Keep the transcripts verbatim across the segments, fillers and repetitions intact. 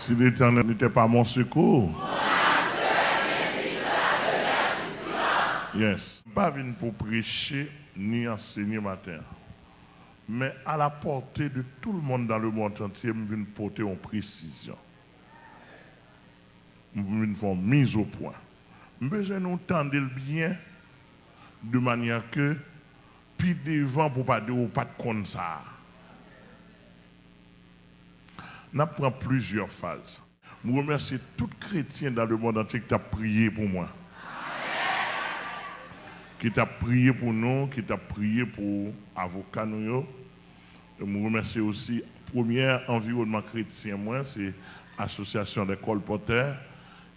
Si Letènèl n'était pas mon secours. Yes. M pa vin pou preche ni ansenye maten an. Men à la portée de tout le monde dans le monde entier, m vin pote yon presizyon. M vin fè yon miz o pwen. M bezwen nou tande l byen, de manyè ke pi devan pou pa di ou pa t konn sa a. N ap pran plizyè faz. M remèsye tout kretyen dans le monde entier ki t ap priye pou mwen, ki t ap priye pou nou, ki t ap priye pou avoka nou yo. M remèsye osi premyè anviwònman kretyen mwen, se Association des Colporteurs,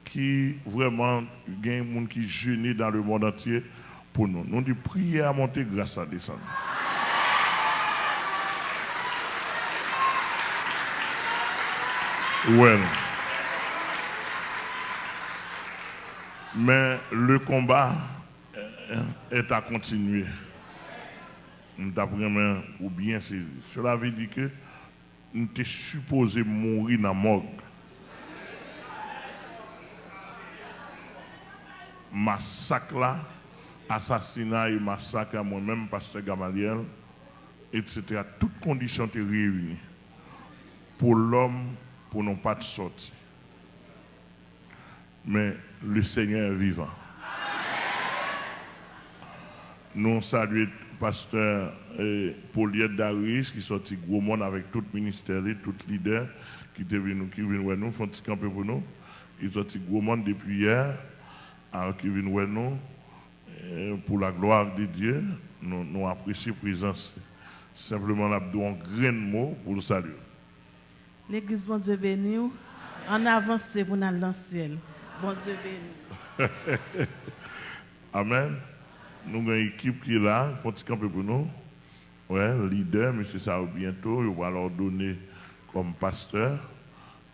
ki vrèman gen moun ki jene dans le monde entier pou nou. Nou di, priyè a monte, gras la desann. Well. Men le combat est à continuer. M t ap renmen ou byen sezi. Cela veut dire que m te sipoze mouri nan mòg. Masak la, asasina e masak la, mwen menm, pastè Gamaliel, et cetera, tout kondisyon te reyini pou lòm, pou nou pa t sòti. Men, le Seigneur est vivant. Nou salye pastè, eh, Poliette Darius ki sòti Gwomòn avèk tout ministè li, tout lidè ki te vin, ki vin wè nou, fè yon ti kanpe pou nou. Ki sòti Gwomòn depi yè, a, ki vin wè nou, eh, pour la gloire de Dieu. Nou, nou apresye prezans li. Senpleman, l ap di w yon grenn mo pou l salye w. Legliz, Bondye beni w. Ann avanse pou n al nan syèl. Bondye beni w. Amèn. Nou gen ekip ki la, fè yon ti kanpe pou nou. Wè, lidè, mesye sa yo byento, yo pral òdone kòm pastè.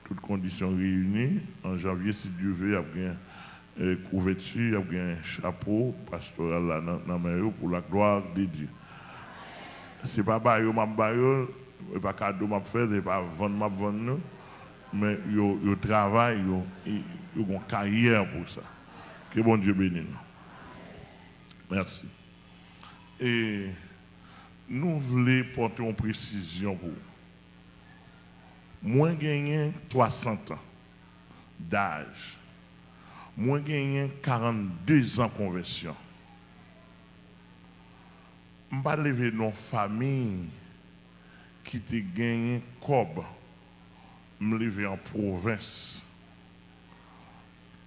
Tout kondisyon reyini. An janvye, si Dye ve, y ap gen, eh, kouvèti, y ap gen chapo pastoral la nan, nan men yo pour la gloire de Dieu. Se pa ba yo m ap ba yo, e pa kado m ap fè, se pa vann m ap vann nou, men yo, yo travay, yo, yo gen yon karyè pou sa. Ke Bondye beni nou. Mèsi. E nou vle pote yon presizyon pou ou. Mwen genyen swasant an daj. Mwen genyen karannde zan konvèsyon. M pa leve nan yon fanmi ki te genyen kòb. M leve an pwovens.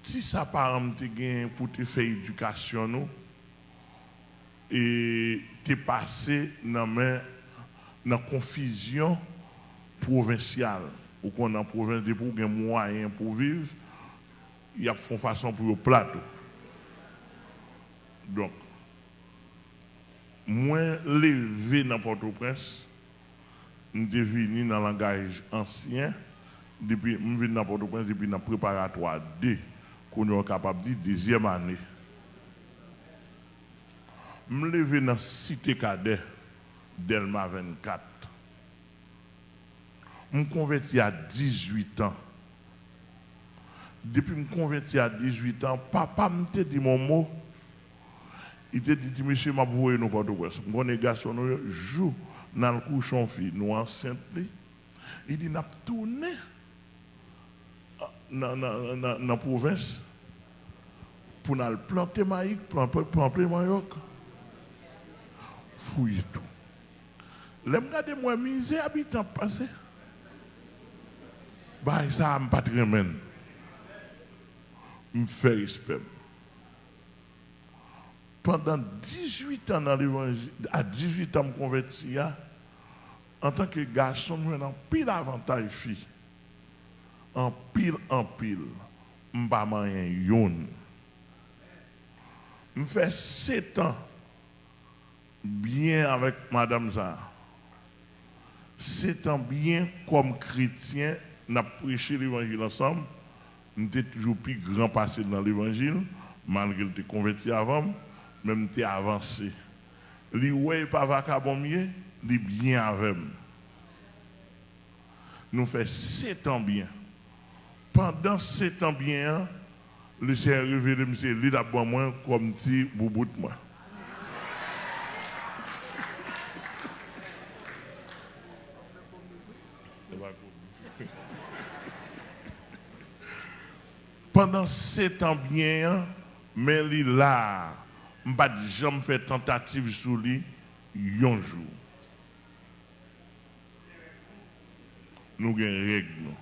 Ti sa paran m te genyen pou te fè edikasyon nou, e te pase nan men, nan konfizyon pwovensyal. Ou konn nan pwovens, depi w gen mwayen pou w viv, y ap fè yon fason pou yo plat ou. Donk, mwen leve nan Pòtoprens, m te vini nan langaj ansyen, depi m vin nan Pòtoprens, depi nan preparatwa de, kounye a w kapab di dezyèm ane. M leve nan Site Kadè, Dèlma vennkat. M konvèti a dizuit an. Depi m konvèti a dizuit an, papa m te di m yon mo. Li te di, "Ti mesye, m ap voye nou Pòtoprens." M konnen gason nou yo, jou n al kouche yon fi, nou ansent li. Li di, "N ap tounen nan, nan, nan, nan pwovens pou n al plante mayik, plante, plante manyòk, fouye tou." Lè m gade, m wè mizè abitan ap pase. Bagay sa a, m pa t renmen l. M fè respè m. Pandan dizuit an nan levanjil, a dizuit an m konvèti a, antanke gason, m jwenn anpil avantaj fi. Anpil, anpil. M pa manyen youn. M fè sèt an byen avèk madanm sa a. Sèt an byen kòm kretyen, n ap preche levanjil ansanm. M te toujou pi gran pase l nan levanjil, malgre l te konvèti avan m, men m te avanse. Li wè e pa vakabon m ye, li byen avè m. Nou fè sèt an byen. Pandan setan byen an, Lesenyè revele m se li l ap ban mwen kòm ti boubout mwen. Pandan setan byen an, men li la a, m pa t janm fè tantativ sou li yon jou. Nou gen règ nou.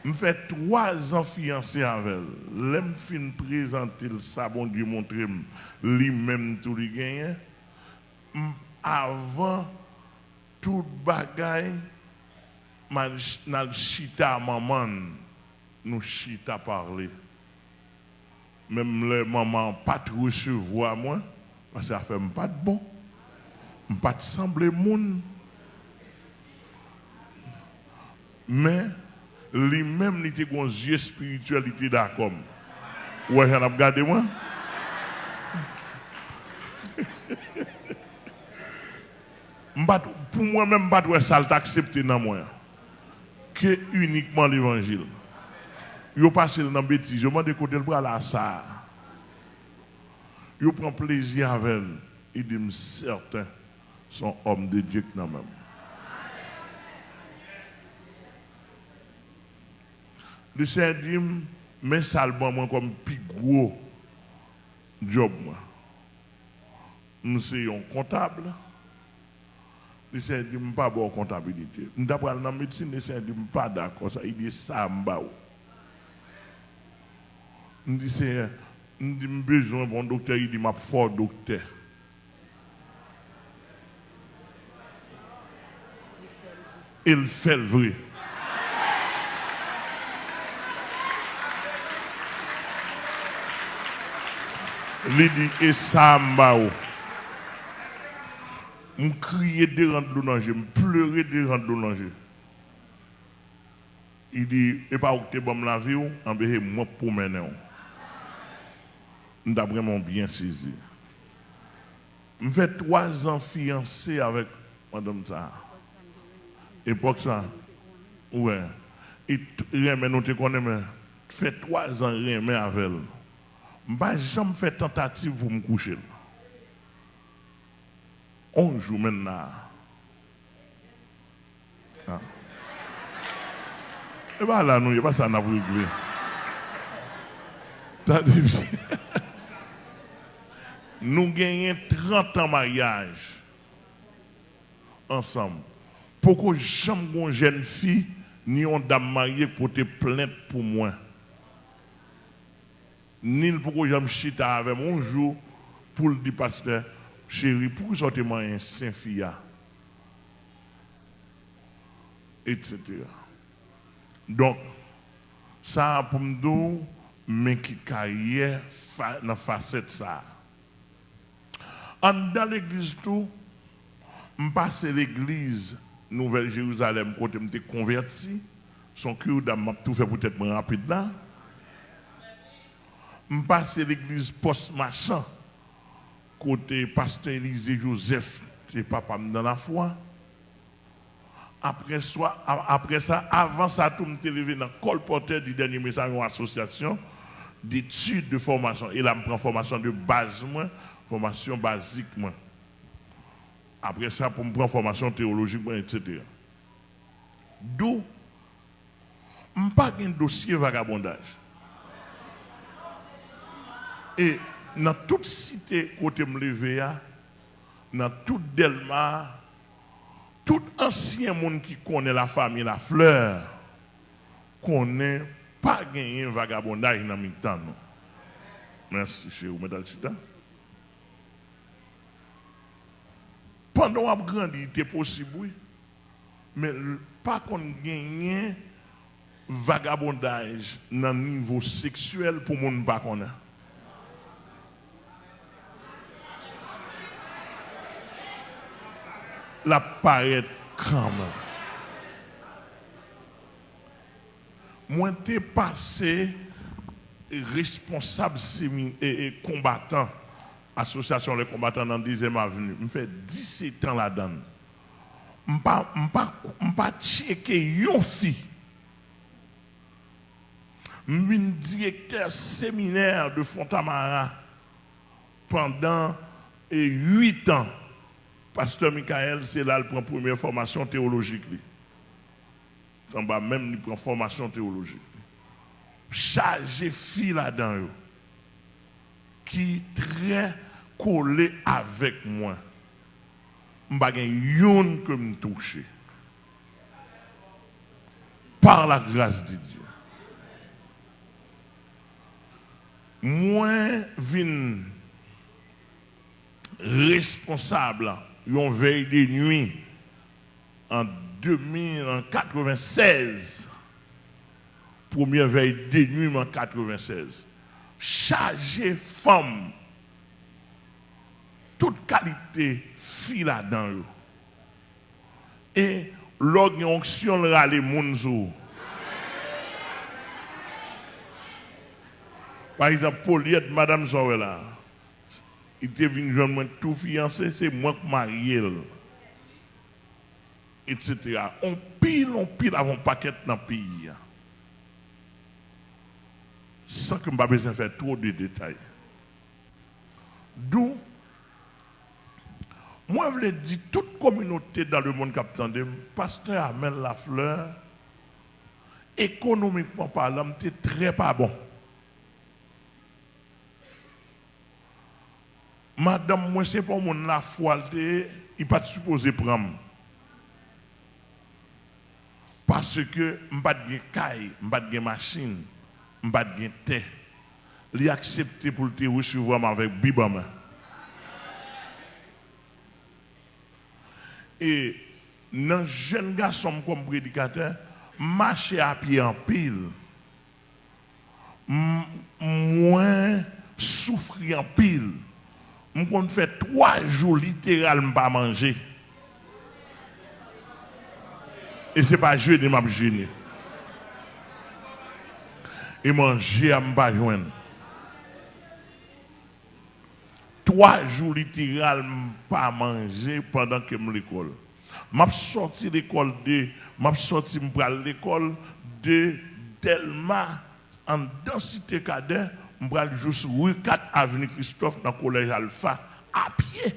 M fè twa zan fiyanse avè l. Lè m fin prezante l sa Bondye montre m, li menm tou li genyen, m, avan tout bagay, m al ch-, n al chita a manman n, nou chita pale. Menm lè manman an pa t resevwa mwen, paske afè m pa t bon, m pa t sanble moun, men li menm, li te gen yon zye espirityèl, li te dakò m. Ou wè jan l ap gade mwen? M pa t, pou mwen menm, m pa t wè sa l t aksepte nan mwen an. Ke inikman levanjil. Yo pase l nan betiz, yo mande kote l prale a sa. Yo pran plezi avè l. Li di m sèten se yon òm de Dye k nan men m. Lesenyè di m, men sa l ban mwen kòm pi gwo djòb mwen. M se yon kontab. Lesenyè di m pa ba w kontabilite. M ta pral nan medsin, Lesenyè di m pa dakò sa. Li di e sa m ba ou. M di Senyè, m di m bezwen pou yon doktè, li di m ap fè w doktè. E l fè l vre. Li di e sa m ba ou. M kriye devan dlo nan je, m plere devan dlo nan je. Li di e pa ou ki te ban m lavi w, anben se mwen k pou mennen w. M t ap renmen w byen sezi. M fè twa zan fiyanse avèk madanm sa a. Epòk sa, ou wè, e t-, renmen nou te konnen, men fè twa zan renmen avè l. M pa janm fè tantativ pou m kouche l. On jou, menn la. Ah. E pa la nou ye, pa sa n ap regle. Tande byen. Nou genyen trant an maryaj ansanm. Poko janm gen yon jèn fi, ni yon dam marye k pote plent pou mwen. Ni l poko janm chita avè m yon jou pou l di, pastè, cheri, poukisa w te manyen sen fi a? Etsetera. Donk, sa a pou m di w, men ki karyè fa-, nan fasèt sa a. Anndan legliz tou, m pase legliz Nouvèl Jerizalèm kote m te konvèti, se yon kiridam m ap tou fè poutèt mwen rapid la. M pase legliz Pòs Machan, kote pastè Elize Jozèf te papa m nan lafwa. Apre swa, a-, apre sa, avan sa tou, m te leve nan Colporteur du Dernier Message, yon asosyasyon detid, de fòmasyon. E la, m pran fòmasyon de baz mwen, fòmasyon bazik mwen. Apre sa, pou m pran fòmasyon teyolojik mwen, etsetera. Dou, m pa gen dosye vagabondaj. E nan tout site kote m leve a, nan tout Dèlma a, tout ansyen moun ki konnen lafanmi Laflè konnen pa genyen vagabondaj nan mitan nou. Mèsi, cheri, ou mèt al chita. Pandan w ap grandi, li te posib, wi. Men l pa konn genyen vagabondaj nan nivo seksyèl pou moun pa konnen. L ap parèt kanmenm. Mwen te pase responsab semi-, e, e, konbatan, Asosyasyon Lè Konbatan nan Dezyèm Avni. M fè disèt an ladan l. M pa, m pa, m pa tcheke yon fi. M vin direktè seminè de Fontamara pandan, e, uit an. Pastè Michael, se la l pran premyè fòmasyon teyolojik li. Anba menm li pran fòmasyon teyolojik li. Chaje fi ladan yo ki trè kole avèk mwen. M pa gen youn ke m touche. Par la grâce de Dieu. Mwen vin responsab yon vèy de nwi an de mil, an katrevensèz. Premyè vèy de nwi m an katrevensèz. Chaje fanm, tout kalite fi ladan yo. E lè w gen onksyon, l rale moun sou ou. Pa egzanp, Polyèt, madanm sa w wè la, li te vin jwenn mwen tou fiyanse, se mwen k marye l, etsetera. On pil, on pil avè on pakèt nan peyi a. San ke m pa bezwen fè two de detay. Dou, mwen vle di tout kominote dans le monde k ap tande m, pastè Amel Lafleur, ekonomikman palan, m te trè pa bon. Madanm mwen, se pa yon moun lafwa l te ye, li pa t sipoze pran m. Paske m pa t gen kay, m pa t gen machin, m pa t gen tè. Li aksepte pou l te resevwa m avèk Bib an men. E nan jèn gason m kòm predikatè, m mache apye anpil. M, mwen soufri anpil. M konn fè twa jou literal m pa manje. E se pa jene m ap jene. E manje a m pa jwenn. Twa jou literal m pa manje pandan ke m lekòl. M ap sòti lekòl de, m ap sòti, m pral lekòl de Dèlma, anndan Site Kadè, m pral jous ri kat, avni Kristòf, nan Kolèj Alfa, apye,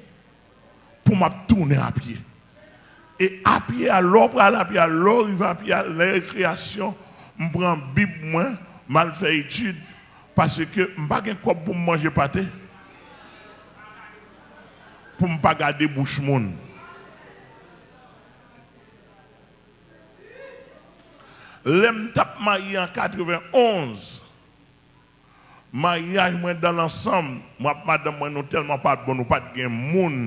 pou m ap tounen apye. E apye a, lè w pral apye a, lè w rive apye a, lè rekreyasyon, m pran Bib mwen, m al fè etid, paske m pa gen kòb pou m manje pate, pou m pa gade bouch moun. Lè m t ap marye an katrevenonz, maryaj mwen dans l'ensemble, mwen ak madanm mwen, nou tèlman pa t bon, nou pa t gen moun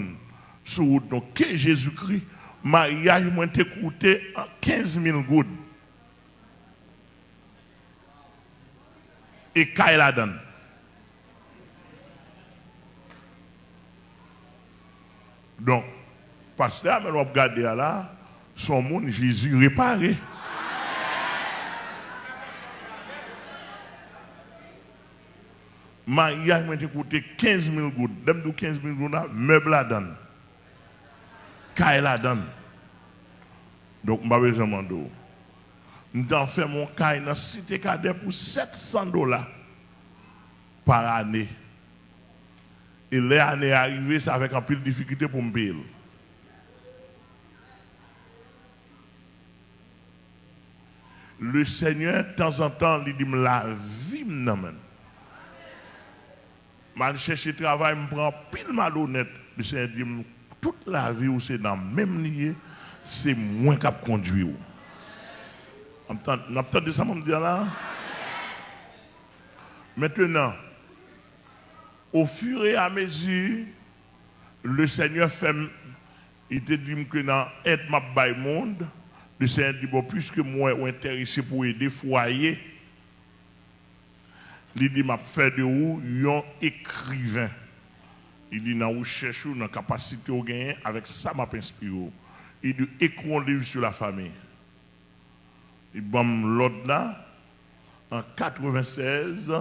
sou wout nou ke Jezikri, maryaj mwen te koute kenz mil goud. E kay ladan l. Donk, pastè Amel w ap gade a la, se yon moun Jezi repare. Maryaj mwen te koute kenz mil goud. Lè m di w kenz mil goud la, mèb ladan l. Kay ladan l. Donk, m pa bezwen mande w. M t anfèm yon kay nan Site Kadè pou sèt san dola pa ane. E lè ane a rive, se avèk anpil difikilte pou m peye l. Lesenyè, tanzantan, li di m, lavi m nan men m. M al chèche travay, m pran anpil malonèt. Lesenyè di m, tout lavi w se nan men m li ye, se mwen k ap kondui w. N ap tan-, n ap tande sa mwen di a la? Mentenan, ofireamezi, Lesenyè fè m, li te di m ke nan èd m ap bay moun, Lesenyè di, bon, piske m wè ou enterese pou ede fwaye, li di, m ap fè de ou yon ekriven. Li di, nan rechèch ou, nan kapasite ou genyen, avèk sa m ap enspire w. Li di, écris un livre sur la famille. Li ban m lòd la. An katrevennsèz,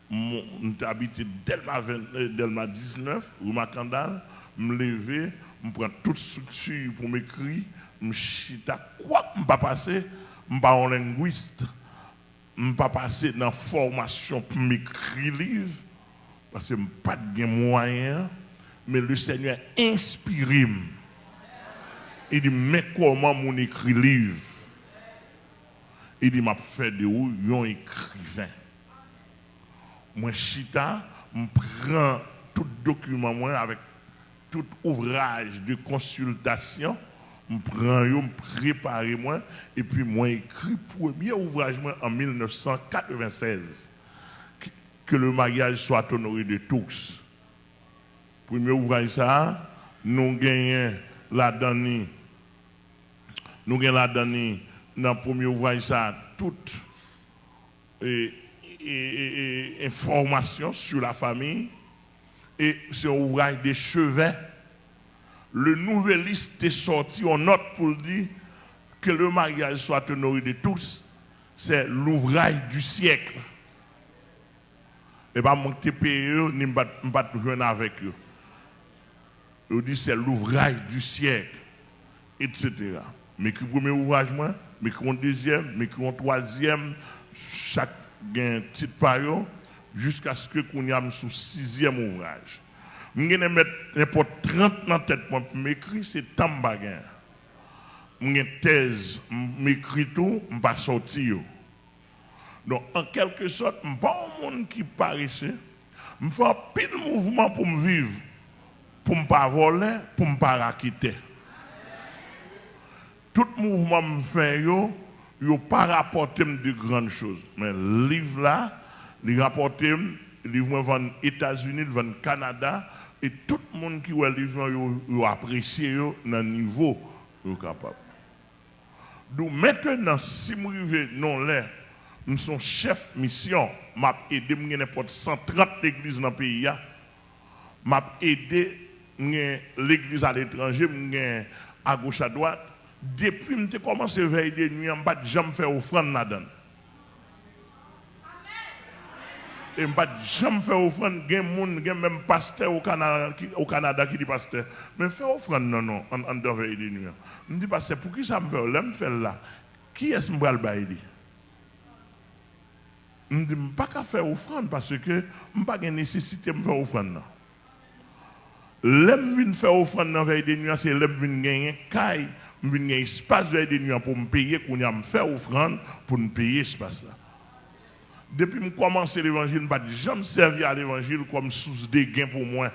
m, m te abite Dèlma ven, eh, Dèlma diznèf, ri Makandal. M leve, m pran tout estrikti pou m ekri. M chita, kwak m pa pase, m pa yon lengwis. M pa pase nan fòmasyon pou m ekri liv, paske m pa t gen mwayen an, men Lesenyè enspire m. Li di, "Men kòman moun ekri liv." Li di, "M ap fè de ou yon ekriven." Mwen chita, m pran tout dokiman mwen avèk tout ouvraj de konsiltasyon, m pran yo, m prepare mwen, epi mwen ekri premye ouvraj mwen an mil nèf san katrevennsèz, Que, Que le mariage soit honoré de tous. Premye ouvraj sa a, nou genyen ladan li, nou gen ladan li, nan premye ouvraj sa a, tout e, e, e, e, enfòmasyon sur la famille, e se yon ouvraj de chevè. Le Nouvelliste te sòti yon nòt pou l di, "Que le mariage soit honoré de tous, c'est l'ouvrage du siècle." E pa mwen ki te peye yo, ni m pa t, m pa t jwenn avèk yo. Yo di, "C'est l'ouvrage du siècle, et cetera." M ekri premye ouvraj mwen, m ekri yon dezyèm, m ekri yon twazyèm, chak gen tit pa yo, jiskaske kounye a m sou sizyèm ouvraj. M gen nenpòt, nenpòt trant nan tèt mwen pou m ekri, se tan m pa gen. M gen tèz, m ekri tou, m pa sòti yo. Donk, an kèlke sòt, m pa yon moun ki parese. M fè anpil mouvman pou m viv, pou m pa vòlè, pou m pa raketè. Tout mouvman m fè yo, yo pa rapòte m de grann choz. Men liv la, li rapòte m, liv mwen vann Etazini, li vann Kanada, e tout moun ki wè liv mwen, yo, yo apresye yo nan nivo yo kapab. Donk, mentenan, si m rive nan lè, m se yon chèf misyon, m ap ede, m gen nenpòt san trant legliz nan peyi a, m ap ede, m gen legliz aletranje, m gen agoch adwat. Depi m te kòmanse vèy de nwi an, m pa t janm fè ofrann ladan l. E m pa t janm fè ofrann. Gen moun, gen menm pastè o Kana-, ki, o Kanada ki di, "Pastè, men fè ofrann nan non, an, anndan vèy de nwi an." M di, "Pastè, poukisa m fè l? Lè m fè l la, kiyès m pral bay li?" M di, "M pa ka fè ofrann paske m pa gen nesesite m fè ofrann nan." Lè m vin fè ofrann nan vèy de nwi an, se lè m vin genyen kay, m vin gen espas vèy de nwi an pou m peye, kounye a m fè ofrann pou n peye espas la. Depi m kòmanse levanjil, m pa t janm sèvi a levanjil kòm sous de gen pou mwen.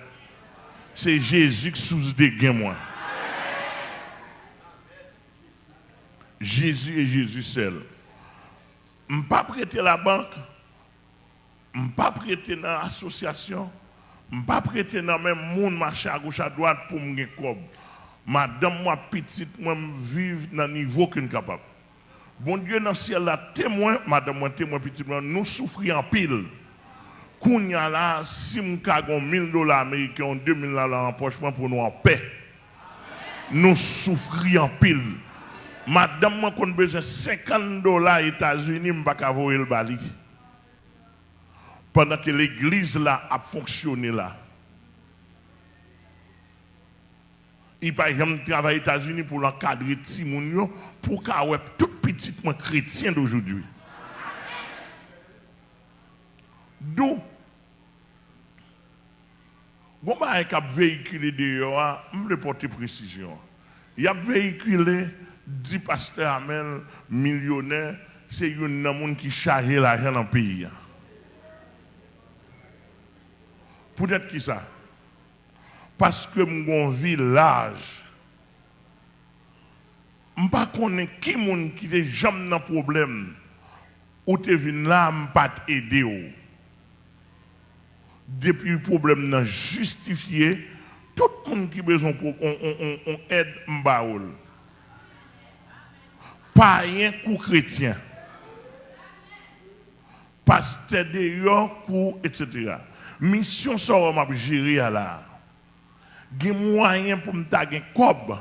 Se Jezi k sous de gen mwen. Jezi e Jezi sèl. M pa prete labank, m pa prete nan asosyasyon, m pa prete nan men moun mache agoch adwat pou m gen kòb. Madanm mwen ak pitit mwen, m viv nan nivo ke n kapab. Bondye nan syèl la temwen, madanm mwen temwen, pitit mwen, nou soufri anpil. Kounye a la, si m ka gen mil dola ameriken, de mil dola nan pòch mwen pou nou anpè. Nou soufri anpil. Madanm mwen konn bezwen senkant dola Etazini, m pa ka voye l ba li. Pandan ke legliz la ap fonksyone la. Li pa janm travay Etazini pou l ankadre timoun yo, pou w ka wè tout pitit mwen kretyen dojodwi. Dou, gon bagay k ap veyikile deyò a, m vle pòte presizyon an. Y ap veyikile, di pastè Amel milyonè, se youn nan moun ki chaje lajan nan peyi a. Poutèt kisa? Paske m gon vi laj. M pa konnen ki moun ki te janm nan pwoblèm, ou te vin la, m pa t ede w. Depi pwoblèm nan jistifye, tout moun ki bezwen pwo-, on, on, on, on èd, m ba w l. Payen kou kretyen. Pastè deyò kou, etsetera. Misyon sa w ap jere a la a. Gen mwayen pou m ta gen kòb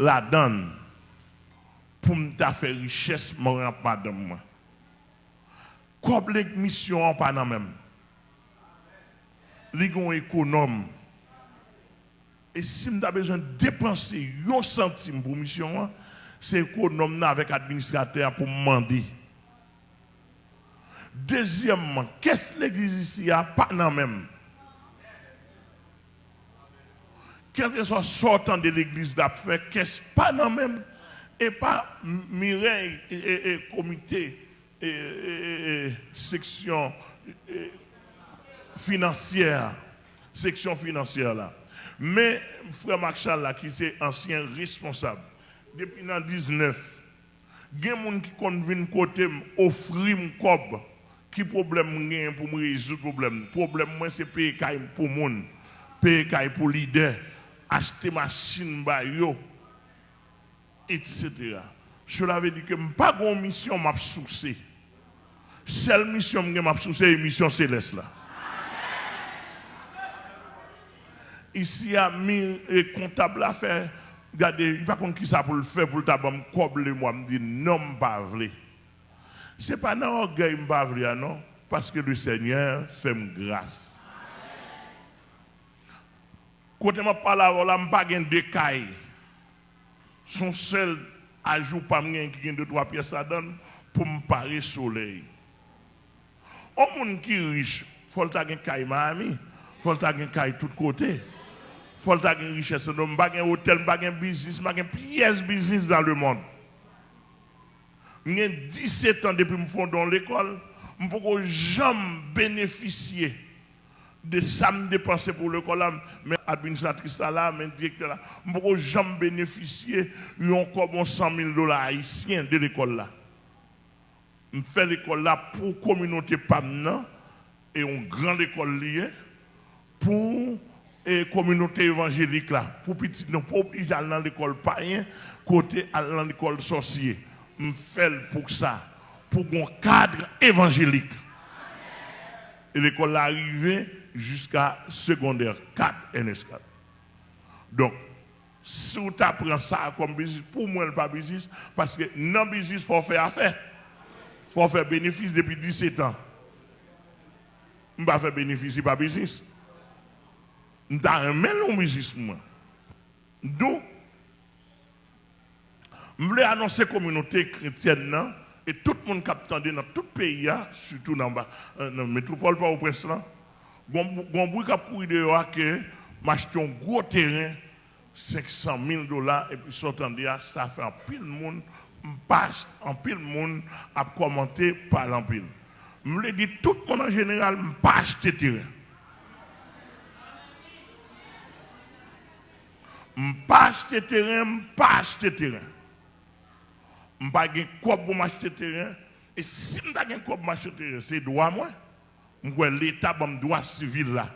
ladan l pou m ta fè richès mwen ak madanm mwen. Kòb leg misyon an pa nan men m. Li gen yon ekonòm. E si m ta bezwen depanse yon santim pou misyon an, se ekonòm nan avèk administratè a pou m mande. Dezyèmman, kès legliz isi a pa nan men m. Kèlkeswa sa w tande legliz la ap fè, kès pa nan men m. E pa Mirèy, e, e, e, komite, e, e, e, e, seksyon, e, finansyè a, seksyon finansyè la. Men frè Marc Charles la ki te ansyen responsab. Depi nan diznèf, gen moun ki konn vin kote m, ofri m kòb. Ki pwoblèm m genyen pou m rezoud pwoblèm? Pwoblèm mwen se peye kay pou moun, peye kay pou lidè, achte machin ba yo, etsetera. Cela veut dire ke m pa gen yon misyon m ap souse. Sèl misyon m gen m ap souse, e misyon selès la. Isi a, mi, e kontab la fè, gade, li pa konn kisa pou l fè pou l ta ban m kòb lemwa. M di, non, m pa vle. Se pa nan ògèy m pa vle a, non, paske le Senyè fè m gras. Kote m ap pale avè w la, m pa gen de kay. Se yon sèl ajou pa m gen ki gen de twa pyès ladan l pou m pare solèy. Yon moun ki rich, fò l ta gen kay Miami, fò l ta gen kay tout kote, fò l ta gen richès. Non, m pa gen otèl, m pa gen biznis, m pa gen pyès biznis dans le monde. M gen disèt an depi m fonde yon lekòl, m poko janm benefisye de sa m depanse pou lekòl la, men administratris la la, men direktè la, m poko janm benefisye yon kòb, yon san mil dola ayisyen de lekòl la. M fè lekòl la pou kominote pa m nan, e yon gran lekòl li ye, pou, e, kominote evanjelik la, pou pitit nou pa oblije al nan lekòl payen, kote al nan lekòl sòsye. M fè l pou sa, pou gon kad evanjelik. E lekòl la rive jiska segondè kat, Ernest kat. Donk, si w ta pran sa kòm biznis, pou mwen, l pa biznis, paske nan biznis, fò w fè afè. Fò w fè benefis depi disèt an. M pa fè benefis, li pa biznis. M ta renmen l yon biznis pou mwen. Donk, m vle anonse kominote kretyèn nan e tout moun k ap tande nan tout peyi a, sitou nan, ba, nan metwopòl Pòtoprens lan, gon, gon bri k ap kouri deyò a ke m achte yon gwo teren, senk san mil dola, epi sa w tande a, sa fè anpil moun, m pa ach-, anpil moun ap kòmante, pale anpil. M vle di tout moun an jeneral, m pa achte teren. M pa achte teren, m pa achte teren. M pa gen kòb pou m achte teren. E si m ta gen kòb m achte teren, se dwa mwen. M kwè Leta ban m dwa sivil la,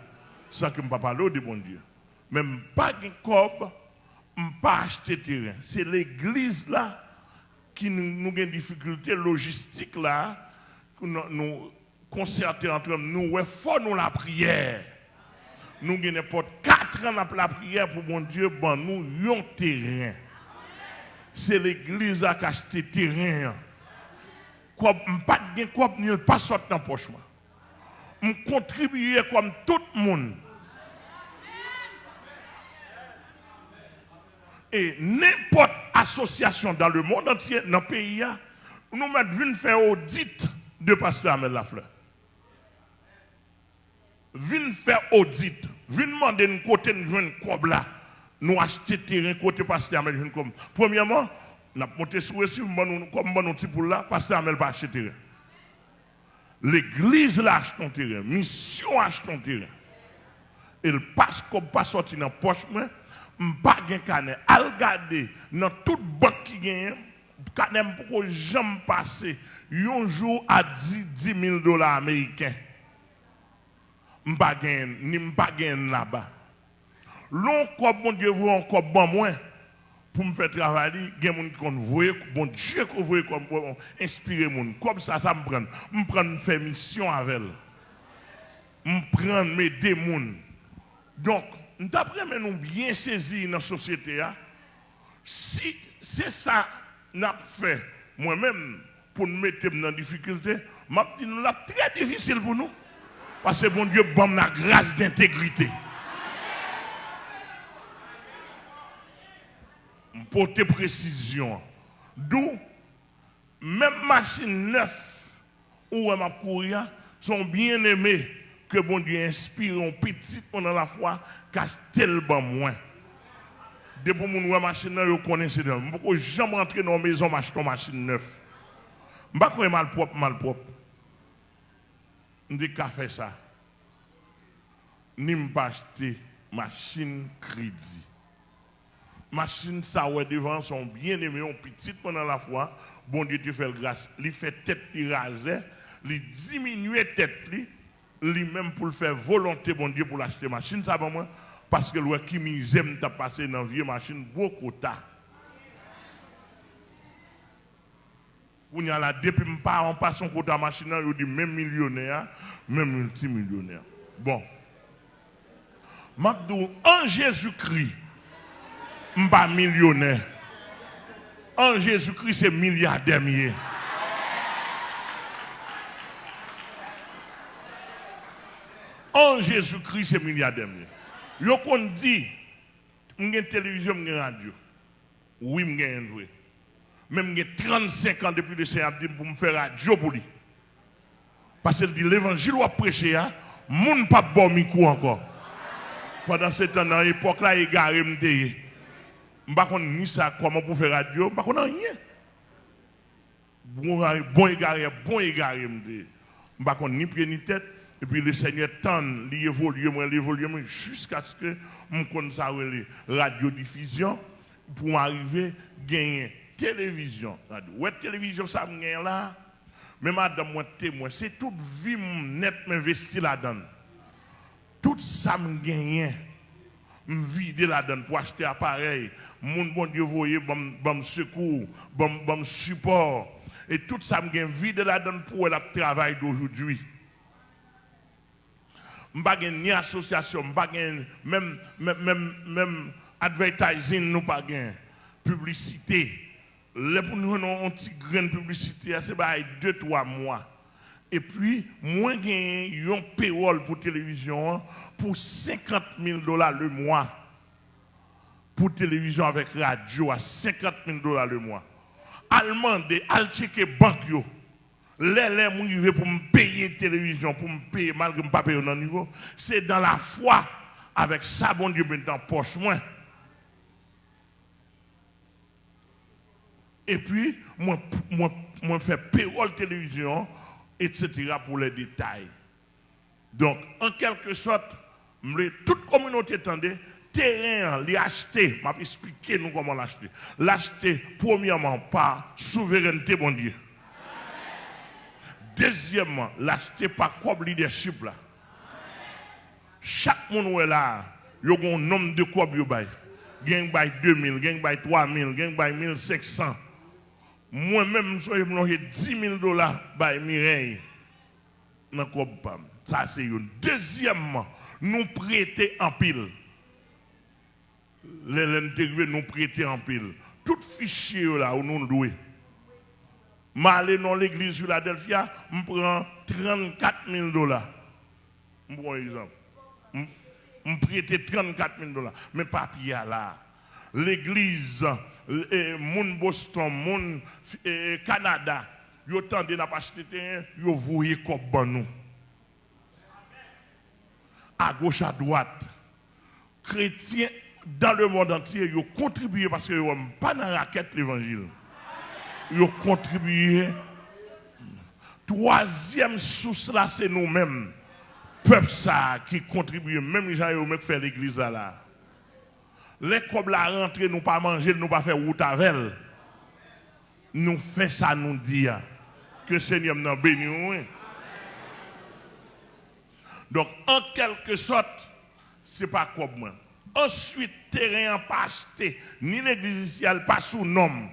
san ke m pa pale w de Bondye. Men m pa gen kòb, m pa achte teren. Se legliz la ki nou, nou gen difikilte lojistik la, nou, nou konsète antre n, nou wè fò nou lapriyè. Nou gen nenpòt katran n ap lapriyè pou Bondye ban nou yon teren. Se legliz la k achte teren an. Kòb, m pa t gen kòb, ni l pa sot nan pòch mwen. M kontribiye kòm tout moun. E nenpòt asosyasyon dans le monde entier, nan peyi a, nou mèt vin fè odit de pastè Amel Lafleur. Vin fè odit, vin mande n kote n jwenn kòb la. Nou achte teren kote pastè Amel jwenn kòb. Premyèman, n ap monte sou rechi, m ban nou, kòm m ban nou ti poul la, pastè Amel pa achte teren. Legliz la achte yon teren, misyon achte yon teren. E l pa, kòb pa sòti nan pòch mwen, m pa gen kanè. Al gade nan tout bank ki genyen, kanè m poko janm pase yon jou a di, di mil dola ameriken. M pa genyen, ni m pa genyen laba. Lè yon kòb, Bondye voye yon kòb ban mwen pou m fè travay li, gen moun ki konn voye, Bondye konn voye kòb, enspire moun. Kòb sa, sa m pran? M pran m fè misyon avè l. M pran m ede moun. Donk, m t ap renmen nou byen sezi nan sosyete a. Si se sa n ap fè, mwen menm, pou n mete m nan difikilte, m ap di nou l ap trè difisil pou nou. Paske Bondye ban m lagras dentegrite. M pote presizyon an. Dou, menm machin nèf, Ou wè m ap kouri a, se yon byeneme ke Bondye enspire, yon pitit mwen nan lafwa, k achte l ban mwen. Depi moun wè machin nan, yo konnen se nan. M poko janm rantre nan yon mezon, m achte yon machin nèf. M pa kwè malpwòp, malpwòp. M te ka fè sa. Ni m pa achte machin kredi. Machin sa w wè devan an, se yon byeneme, yon pitit mwen nan lafwa, Bondye te fè l gras. Li fè tèt li razè, li diminye tèt li, li menm pou l fè volonte Bondye pou l achte machin sa ban mwen, paske l wè ki mizè m t ap pase nan vye machin gwo kota. Kounye a la, depi m pa anpase yon kota machin nan, yo di menm milyonè a, menm miltimilyonè. Bon. M ap di w, an Jezikri, m pa milyonè. An Jezikri, se milyadè m ye. An Jezikri, se milyadè m ye. Yo konn di, m gen televizyon, m gen radyo. Wi, m genyen l vre. Men m gen trannsenk an depi Lesenyè ap di m pou m fè radyo pou li. Paske l di levanjil w ap preche a, moun p ap ba w mikwo ankò. Pandansetan, nan epòk la, egare m te ye. M pa konn ni sa, kòman pou fè radyo, m pa konn anyen. Bon, bon egare, bon egare m te ye. M pa konn ni pye ni tèt. Epi Lesenyè tann, li evolye mwen, li evolye mwen, jiskaske m konn sa yo rele radyodifizyon, pou m arive genyen televizyon. Gade, wè televizyon sa m genyen la, men madanm mwen temwen, se tout vi m nèt m envesti ladan l. Tout sa m genyen, m vide ladan l pou achte aparèy. Moun Bondye voye ban m, ban m sekou, ban m, ban m sipò. E tout sa m gen, m vide ladan l pou wè l ap travay dojoudwi. M pa gen ni asosyasyon, m pa gen menm, menm, menm, menm advertising nou pa gen, piblisite. Lè pou nou jwenn yon, yon ti grenn piblisite a, se bagay de, twa mwa. Epi, mwen genyen yon pewòl pou televizyon an pou senkant mil dola le mwa. Pou televizyon avèk radyo a, senkant mil dola le mwa. Al mande, al tcheke bank yo. Lè, lè m rive pou m peye televizyon, pou m peye, malgre m pa peye yo nan nivo, se dan lafwa avèk sa Bondye mete nan pòch mwen. Epi, mwen, mwen, mwen fè pewòl televizyon, etsetera pou lè detay. Donk, an kèlke sòt, m vle tout kominote tande, teren an, li achte, m ap esplike nou kòman l achte. L achte, premyèman, pa souverènte Bondye. Dezyèmman, l achte pa kòb lidèchip la. Chak moun ou wè la a, yo gen yon nonm de kòb yo bay. Gen k bay de mil, gen k bay twa mil, gen k bay mil senk san. Mwen menm, m sonje m lonje dis mil dola bay Mireille nan kòb pa m. Sa se youn. Dezyèmman, nou prete anpil. Lè, lè n te rive, nou prete anpil. Tout fichye yo la, ou nou dwe. M ale nan legliz Filadèlfya, m pran trannkat mil dola. M pran yon egzanp. M, m prete trannkat mil dola. Men papye a la. Legliz, e, moun Boston, moun, e, Kanada, yo tande n ap achte teren, yo voye kòb ban nou. Agoch, adwat, kretyen dans le monde entier, yo kontribiye paske yo wè m pa nan rakèt levanjil. Yo kontribiye. Twazyèm sous la, se nou menm, pèp sa a ki kontribiye menm jan yo menm k fè legliz la la. Lè kòb la rantre, nou pa manje l, nou pa fè wout avè l. Nou fè sa nou di a. Ke Senyè m nan beni w, wi. Donk, an kèlke sòt, se pa kòb mwen. Answit, teren an pa achte, ni legliz isi a, li pa sou non m.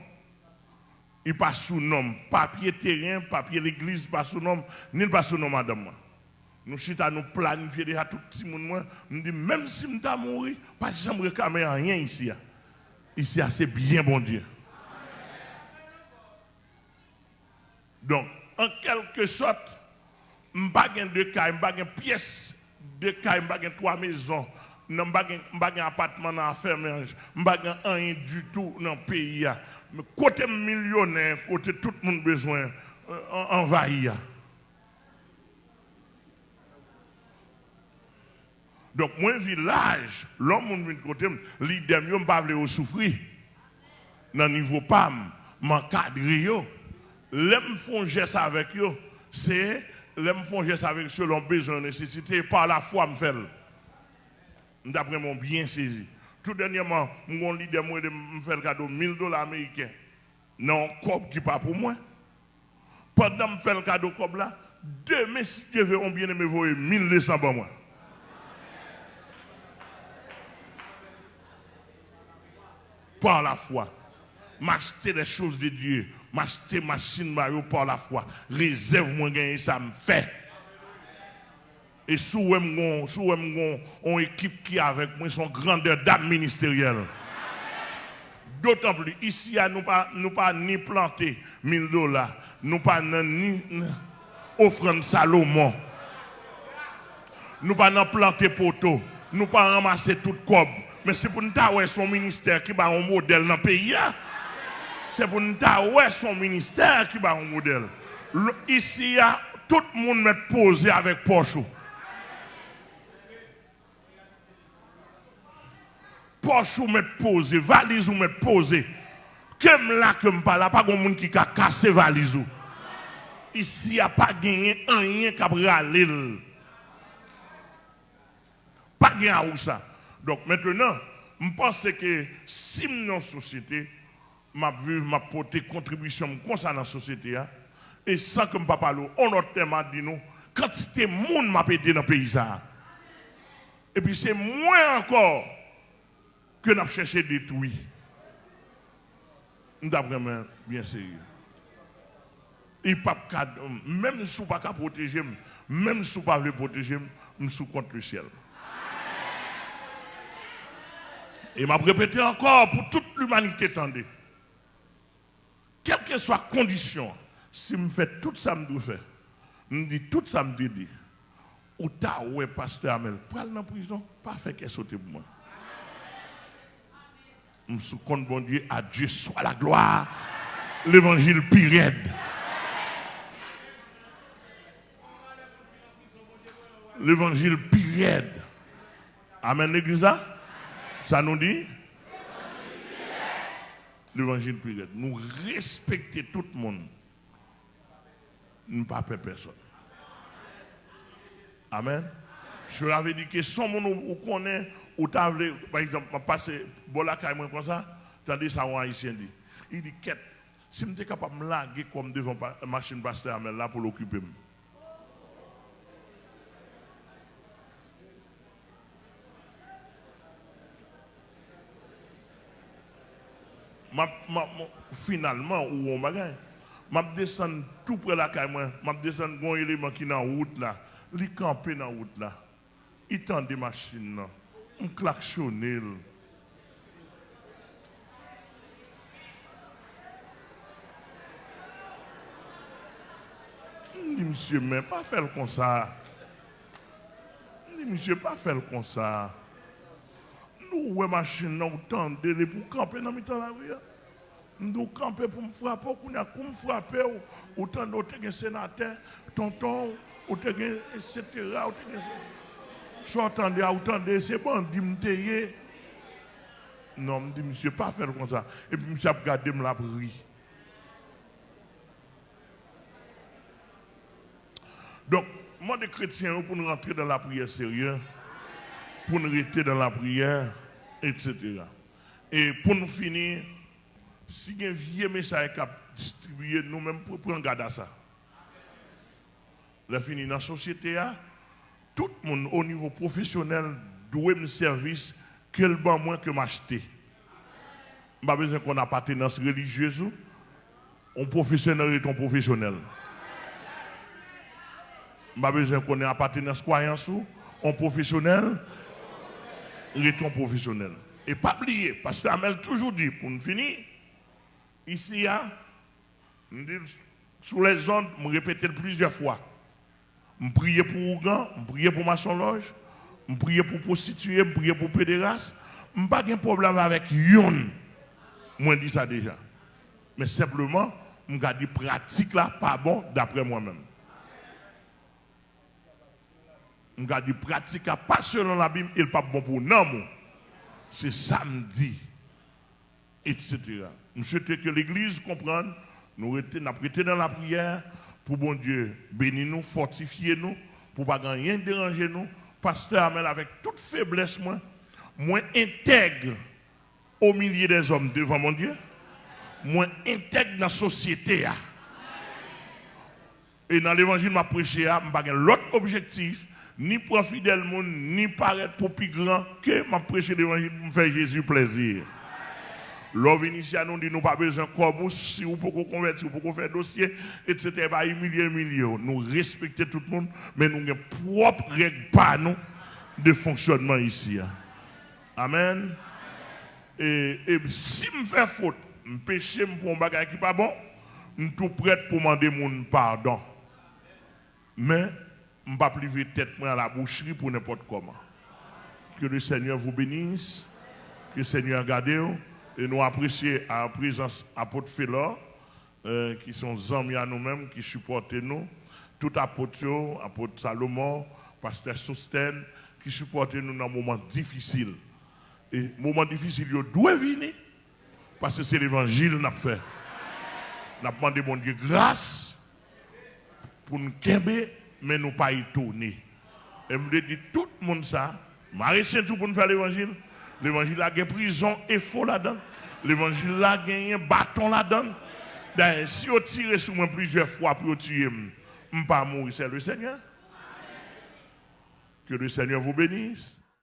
Li pa sou non m. Papye teren, papye legliz pa sou non m, ni l pa sou non madanm mwen. Nou chita, nou planifye deja tout timoun mwen. M di, menm si m ta mouri, pa janm reklame anyen isi a. Isi a, se byen Bondye. Donk, an kèlke sòt, m pa gen de kay, m pa gen pyès de kay, m pa gen twa mezon, nan, m pa gen, m pa gen apatman nan Afèmèj, m pa gen anyen ditou nan peyi a. Men kote m milyonè, kote tout moun bezwen, euh, an-, anvayi a. Donk, mwen vilaj, lè yon moun vin kote m, lidè m yo, m pa vle yo soufri. Nan nivo pa m, m ankadre yo. Lè m fè yon jès avèk yo, se lè m fè yon jès avèk yo selon bezwen, nesesite, e pa lafwa m fè l. M t ap renmen w byen sezi. Tou dènyèman, m gen yon lidè m rele m, m fè l kado mil dola ameriken nan yon kòb ki pa pou mwen. Pandan m fè l kado kòb la, demen, si Dye ve, yon byeneme voye mil de san ban mwen. Par la foi, m achte les choses de Dieu, m achte machin ba yo par la foi. Rezèv mwen genyen, sa m fè. E si w wè m gon, si w wè m gon yon ekip ki avèk mwen, se yon grandè dam ministeryèl. Dotan pli, isi a, nou pa, nou pa ni plante mil dola, nou pa nan ni ofrann Salomon, nou pa nan plante poto, nou pa ranmase tout kòb. Men se pou n ta wè se yon ministè ki ba yon modèl nan peyi a. Se pou n ta wè se yon ministè ki ba yon modèl. L-, isi a, tout moun mèt poze avèk pòch ou. Pòch ou mèt poze, valiz ou mèt poze. Ke m la, ke m pa la, pa gen moun ki ka kase valiz ou. Isi a pa genyen anyen k ap rale l. Pa gen awousa. Donk, mentenan, m panse ke si m nan yon sosyete, m ap viv, m ap pote kontribisyon m konsa nan sosyete a, e san ke m pa pale w, yon lòt tè m a di nou, kantite moun m ap ede nan peyi sa a. Epi se mwen ankò ke n ap chèche detwi. M t ap renmen byen serye. Li p ap ka, menm si w pa ka pwoteje m, menm si w pa vle pwoteje m, m sou kont lesyèl. E m ap repete ankò pou tout limanite tande. Kèlkeswa kondisyon an, si m fè tout sa m dwe fè, m di tout sa m te di, ou ta wè pastè Amèl pral nan prizon, pa fè kè sote pou mwen. M sou kont Bondye, à Dieu soit la gloire. Levanjil pi rèd. Levanjil pi rèd. Amèn, legliz la? Sa nou di? Levanjil pi rèd. Nou respekte tout moun. Nou pa pè pèsòn. Amèn. Cela veut dire que si yon moun ou, ou konnen, ou ta vle, pa egzanp, m ap pase bò lakay mwen konsa, tande sa yon Ayisyen di. Li di, kèt, si m te kapab, m lage kò m devan pa, machin pastè Amèl la pou l okipe m. M ap, m ap, m, finalman, ou wè yon bagay. M ap desann tou prè lakay mwen. M ap desann, gon eleman ki nan wout la. Li kanpe nan wout la. Li tande machin nan. M klaksonnen l. M di, "Misye, men pa fè l konsa." M di, "Misye, pa fè l konsa." M di, "Ou wè machin nan, ou tande l, epi w kanpe nan mitan lari a." M di, "Ou kanpe pou m frape w, kounye a, kou m frape w, ou tande w te gen senatè, tonton w, ou te gen, etsetera, ou te gen se-, sa w tande a, ou tande, se bandi m te ye." Non, m di, "Misye, pa fè l konsa." Epi misye ap gade m, l ap ri. Donk, mande kretyen yo pou n rantre nan lapriyè serye, pou n rete nan lapriyè, etsetera. E pou n fini, si gen vye mesaj k ap distribiye, nou menm pou pran gad a sa. Lè fini nan sosyete a, tout moun o nivo pwofesyonèl dwe m sèvis ke l ban mwen ke m achte. M pa bezwen konn apatenans relijyez ou. Yon pwofesyonèl ret yon pwofesyonèl. M pa bezwen konnen apatenans kwayans ou. Yon pwofesyonèl ret yon pwofesyonèl. E pa bliye, pastè Amèl toujou di, pou n fini, isi a, m di l sou lèzond, m repete l plizyè fwa. M priye pou ougan, m priye pou masonlòj, m priye pou pwostitiye, m priye pou pederas. M pa gen pwoblèm avèk youn. Mwen di sa deja. Men senpleman, m ka di pratik la pa bon daprè mwen menm. M ka di pratika pa selon Labib e l p ap bon pou nanm ou. Se sa m di, etsetera. M swete ke legliz konprann, nou rete, n ap rete nan lapriyè pou Bondye beni nou, fòtifye nou, pou pa gen anyen deranje nou. Pastè Amèl, avèk tout feblès mwen, mwen entèg au milieu des hommes devant mon Dieu. Mwen entèg nan sosyete a. E nan levanjil m ap preche a, m pa gen lòt objektif, ni pran fidèl moun, ni parèt pou pi gran, ke m ap preche levanjil pou m fè Jezi plèzi. Lè w vin isi a, nou di nou pa bezwen kòb ou, si ou poko konvèti, ou poko fè dosye, etsetera. E pa imilye, imilye w. Nou respekte tout moun, men nou gen pwòp règ pa nou de fonksyònman isi a. Amèn. E, e si m fè fot, m peche, m fè yon bagay ki pa bon, m tou prèt pou mande moun padon. Men, m p ap live tèt mwen a la boucherie pou nenpòt kòman. Que le Seigneur vous bénisse. Que Seigneur gade w. E nou apresye a prezans apot Felor, eh, ki se yon zanmi a nou menm, ki sipòte nou. Tout apot yo, apot Salomon, pastè Sostèn, ki sipòte nou nan moman difisil. E moman difisil yo dwe vini, paske se levanjil n ap fè. N ap mande Bondye gras pou n kenbe, men nou pa etone. E m vle di tout moun sa, mare senti w pou n fè levanjil. Levanjil la gen prizon e fo ladan l. Levanjil la genyen baton ladan l. Dayè, si yo tire sou mwen plizyè fwa pou yo tiye m, m pa mouri, c'est le Seigneur. Que le Seigneur vous bénisse.